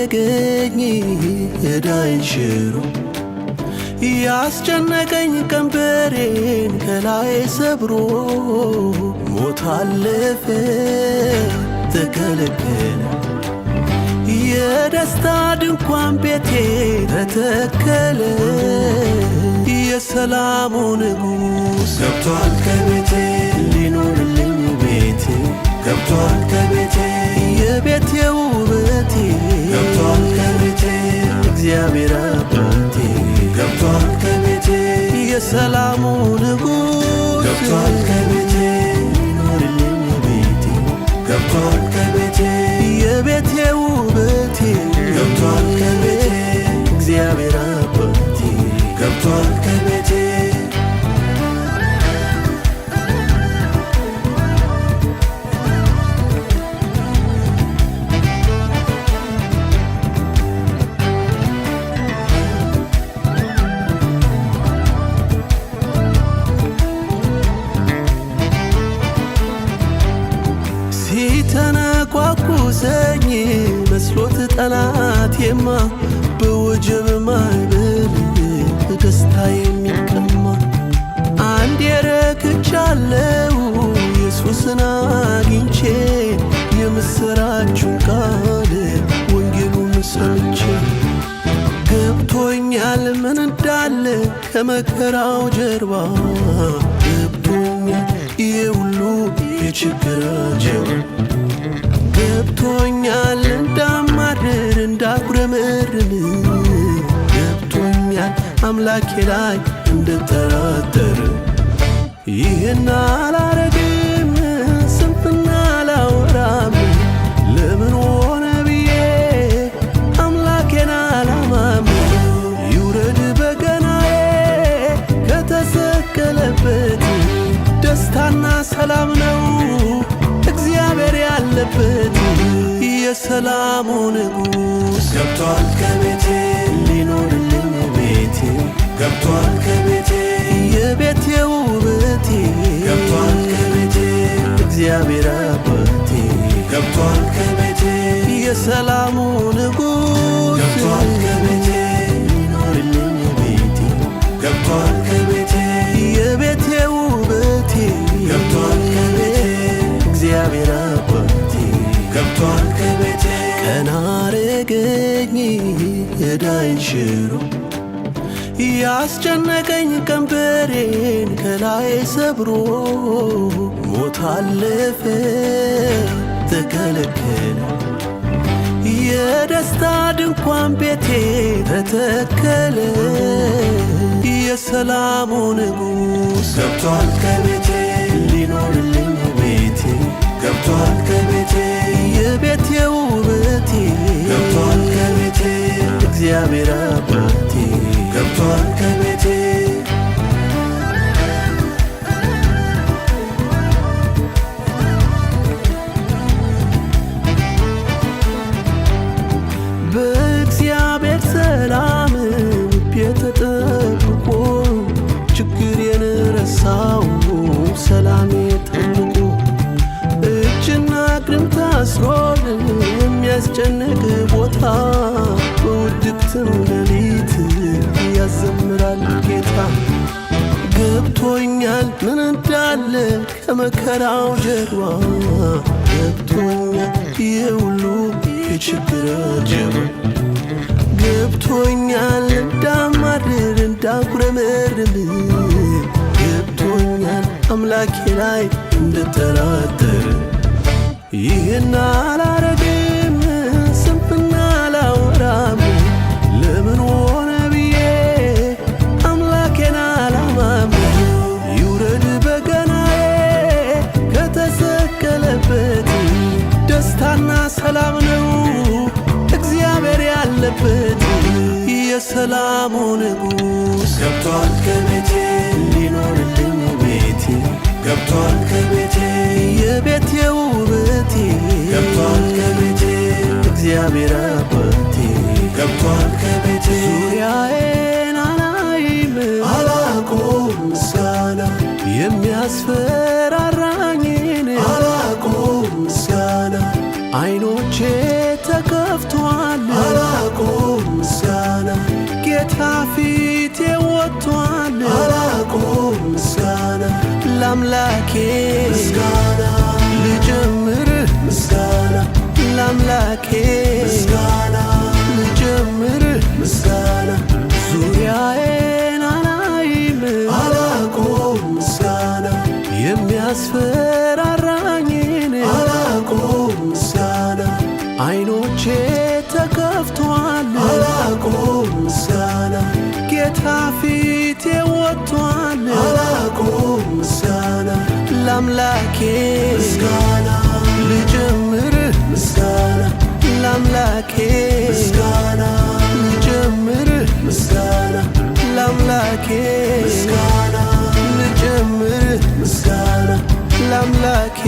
አረገኝ ዕዳዬን ሽሮ ያስጨነቀኝ ቀንበሬን ከላይ ሰብሮ ሞት አለፈ ተከለከለ የደስታ ድንኳን ቤቴ ተተከለ የሰላሙ ንጉሥ ገብቷል ከቤቴ ሊኖርልኝ ቤቴ ገብቷል ከቤቴ የቤቴ ውበቴ ገብቷል ከቤቴ እግዚአብሔር አባቴ ገብቷል ከቤቴ የሰላሙ ንጉሥ ገብቷል ከቤቴ ሊኖርልኝ ቤቴ ገብቷል ከቤቴ የቤቴ ውበቴ ገብቷል ከቤቴ እግዚአብሔር አባቴ ገብቷል ከቤቴ። ሲተነኳኩሰኝ መስሎት ጠላቴማ በወጀብ ማዕበል ደስታ የሚቀማ አንድ የረክቻለው ኢየሱስን አግኝቼ የምስራቹን ቃል ወንጌሉን ሰምቼ ገብቶኛል ምን እንዳለ ከመከራው ጀርባ ገብቶኛል ይሄ ሁሉ የችግር ጀርባ ገብቶኛል እንዳማርር እንዳጉረመርም ገብቶኛል አምላኬ ላይ እንደጠራጠር ይህን አላረግም ስንፍና አላወራም ለምን ሆነ ብዬ አምላኬን አላማም ይውረድ በገናዬ ከተሰቀለበት ደስታና ሰላም ነው እግዚአብሔር ያለበት የሰላሙ ንጉሥ ገብቷል ከቤቴ ሊኖርልኝ ቤቴ ገብቷል ከቤቴ የቤቴ ውበቴ ገብቷል ከቤቴ እግዚአብሔር አባቴ ገብቷል ከቤቴ የሰላሙ ንጉሥ ገብቷል ከቤቴ ሊኖርልኝ ቤቴ ገብቷል ከቤቴ የቤቴ ውበቴ ገብቷል ከቤቴ እግዚአብሔር አባቴ ገብቷል ከቤቴ። ቀና አረገኝ ዕዳዬን ሽሮ ያስጨነቀኝ ቀንበሬን ከላይ ሰብሮ ሞት አለፈ ተከለከለ የደስታ ድንኳን ቤቴ ተተከለ የሰላሙ ንጉሥ ገብቷል ከቤቴ ሊኖርልኝ ቤቴ ገብቷል ከቤቴ የቤቴ ውበቴ ገብቷል ከቤቴ እግዚአብሔር አባቴ ገብቷል ከቤቴ። በእግዚአብሔር ሰላም ልቤ ተጠብቆ ችግሬን ረሳው ሰላሜ ጠብቆ እጅና እግርም ታስሮን የሚያስጨንቅ ቦታ በውድቅትም ሌሊት ያዘምራል ጌታ። ገብቶኛል ምን እንዳለ ከመከራው ጀርባ ገብቶኛል ይሄ ሁሉ የችግር ጀርባ ገብቶኛል እንዳማርር እንዳጉረመርም ገብቶኛል አምላኬ ላይ እንደጠራጠር ይህን አላረግም ስንፍና አላወራም ለምን ሆነ ብዬ አምላኬን አላማም ይውረድ በገናዬ ከተሰቀለበት ደስታና ሰላም ነው እግዚአብሔር ያለበት የሰላሙ ንጉሥ ገብቷል ከቤቴ ሊኖርልኝ ቤቴ ገብቷል ከቤቴ የቤቴ ውበቴ ገብቷል ከቤቴ እግዚአብሔር አባቴ ገብቷል ከቤቴ ዙሪያዬን አላይም አላቆም ምስጋና የሚያስፈራራኝን አላቆም ምስጋና አይኖቼ ተከፍቷል። አላቆም ምስጋና ለአምላኬ ምስጋና ልጀምር ምስጋና ለአምላኬ ምስጋና ልጀምር ምስጋና ዙሪያዬን አላይም አላቆም ምስጋና የሚያስፈራራኝን አላቆም ምስጋና አይኖቼ ተከፍቷል አላቆም ምስጋና ጌታ ፊቴ ወጥቷል አላቆም ምስጋና ለአምላኬ ምስጋና ልጀምር ምስጋና ለአምላኬ ምስጋና ልጀምር ምስጋና ለአምላኬ ምስጋና ልጀምር ምስጋና ለአምላኬ።